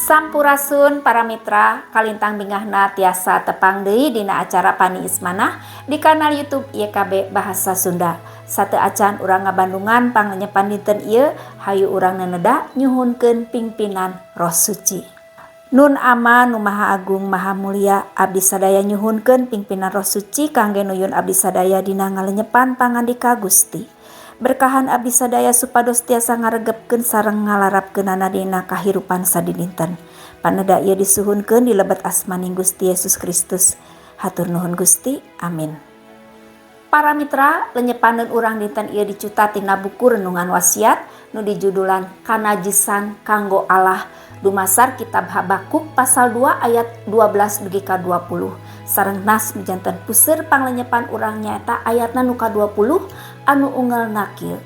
Sampurasun para mitra, kalintang bingahna tiasa tepang deui dina acara Paniis Manah di kanal YouTube YKB Bahasa Sunda. Sateuacan urang ngabandungan panglenyepan dinten ieu, hayu urang neneda nyuhunkeun pingpinan Roh Suci. Nun Ama nu Maha Agung Maha Mulia, abdi sadaya nyuhunkeun pingpinan Roh Suci kangge nuyun abdi sadaya dina ngalenyepan pangandika Gusti. Berkahan abdi sadaya supados tiasa ngaregepkeun sareng ngalarapkeunana dina kahirupan sadidinten. Paneda ieu disuhunkeun di lebet asmaning Gusti Yesus Kristus. Hatur nuhun Gusti. Amin. Para mitra, lenyepaneun urang dinten ieu dicuta tina buku Renungan Wasiat nu dijudulan Kanajisan Kanggo Allah, dumasar kitab Habakuk pasal 2 ayat 12 dugi ka 20. Sareng nas nu janten puseur panglenyepan urang nyaeta ayatna nu ka-20 anu unggelna kieu.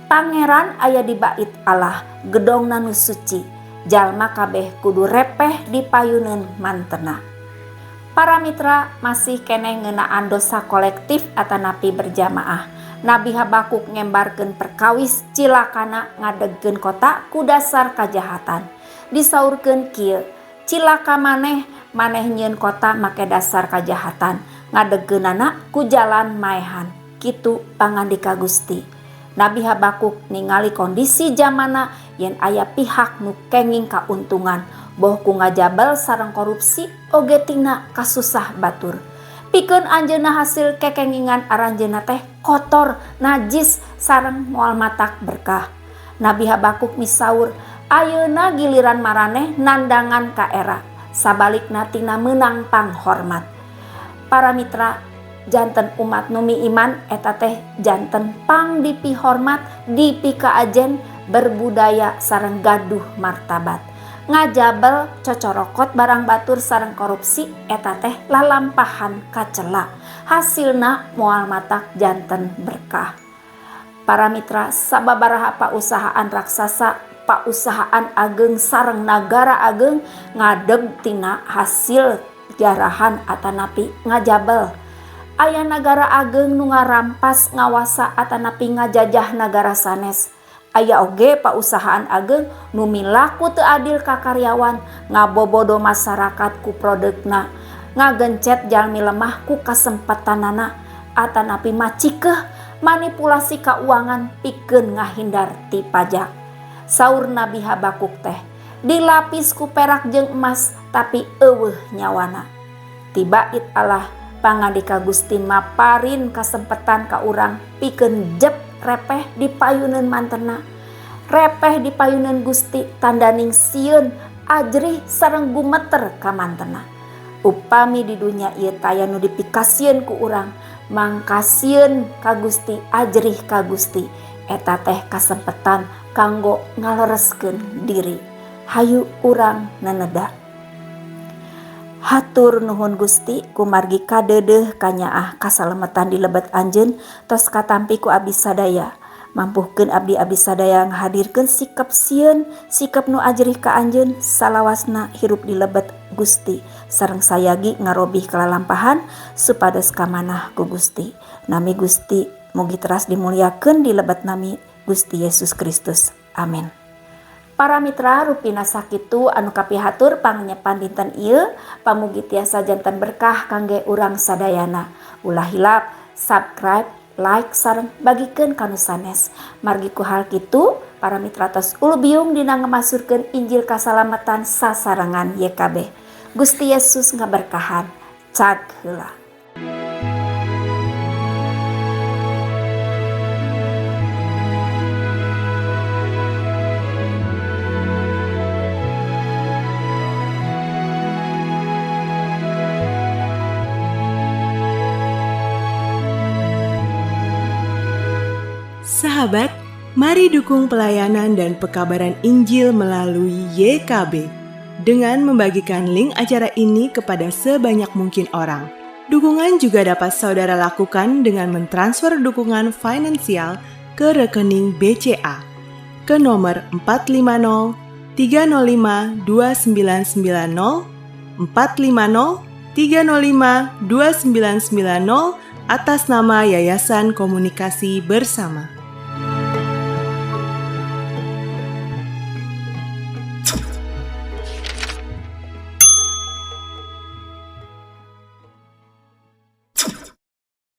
Pangeran aya di bait Allah, gedongna nu suci. Jalma kabeh kudu repeh di payuneun mantena. Para mitra, masih keneh ngeunaan dosa kolektif atanapi berjamaah. Nabi Habakuk ngembarkeun perkawis cilakana ngadegkeun kota ku dasar kajahatan. Disaurkeun kieu, cilaka maneh, maneh nyieun kota make dasar kajahatan, ngadegkeunana ku jalan maehan. Kitu pangandika Gusti. Nabi Habakuk ningali kondisi zamana yen aya pihak nu kenging kauntungan, boh ku ngajabel sareng korupsi oge tina kasusah batur. Pikeun anjeunna hasil kekengingan aranjeunna teh kotor, najis sareng moal matak berkah. Nabi Habakuk misaur, ayeuna giliran maraneh nandangan ka era, sabalikna tina meunang panghormat. Para mitra, janten umat nu miiman eta teh janten pang dipihormat, dipikaajen, berbudaya sareng gaduh martabat. Ngajabel cocorokot barang batur sareng korupsi eta teh lalampahan kacela, hasilna moal matak janten berkah. Para mitra, sababaraha pausahaan raksasa, pausahaan ageng sareng nagara ageng ngadeg tina hasil jarahan atanapi ngajabel. Aya nagara ageng nu ngarampas ngawasa atanapi ngajajah nagara sanes. Aya oge pausahaan ageng nu milaku teu adil ka karyawan, ngabobodo masyarakat ku produkna, ngagencet jalmi lemah ku kasempatanana, atanapi macikeuh manipulasi kauangan pikeun ngahindar ti pajak. Saur Nabi Habakuk teh, dilapis ku perak jeung emas tapi eueuh nyawana. Ti bait Allah pangandika Gusti maparin kasempetan ka urang pikeun jep repeh di payuneun mantena. Repeh di payuneun Gusti tandaning sieun ajrih sareng gumeter ka mantena. Upami di dunya ieu taya nu dipikasieun ku urang, mangkasieun ka Gusti, ajrih ka Gusti, eta teh kasempetan kanggo ngalereskeun diri. Hayu urang neneda. Hatur nuhun Gusti kumargi kadeudeuh kanyaah kasalemetan di lebet anjeun tos katampi ku abdi sadaya. Mampuhkeun abdi-abdi sadaya ngahadirkeun sikap sieun, sikap nu ajrih ka anjeun salawasna hirup di lebet Gusti. Sareng sayagi ngarobih kalalampahan supados kamanah ku Gusti. Nami Gusti mugi teras dimuliakeun di lebet nami Gusti Yesus Kristus. Amin. Para mitra, rupina sakitu anu kapihatur pangnyepan dinten ieu, pamugi tiasa janten berkah kangge urang sadayana. Ulah hilap subscribe, like sareng bagikeun ka nu sanes. Margi ku hal kitu, para mitra tos ulubiung dina ngamasurkeun Injil kasalamatan sasarengan YKB. Gusti Yesus ngaberkahan. Cag heula. Sahabat, mari dukung pelayanan dan pekabaran Injil melalui YKB dengan membagikan link acara ini kepada sebanyak mungkin orang. Dukungan juga dapat saudara lakukan dengan mentransfer dukungan finansial ke rekening BCA ke nomor 450 305 2990, 450 305 2990 atas nama Yayasan Komunikasi Bersama.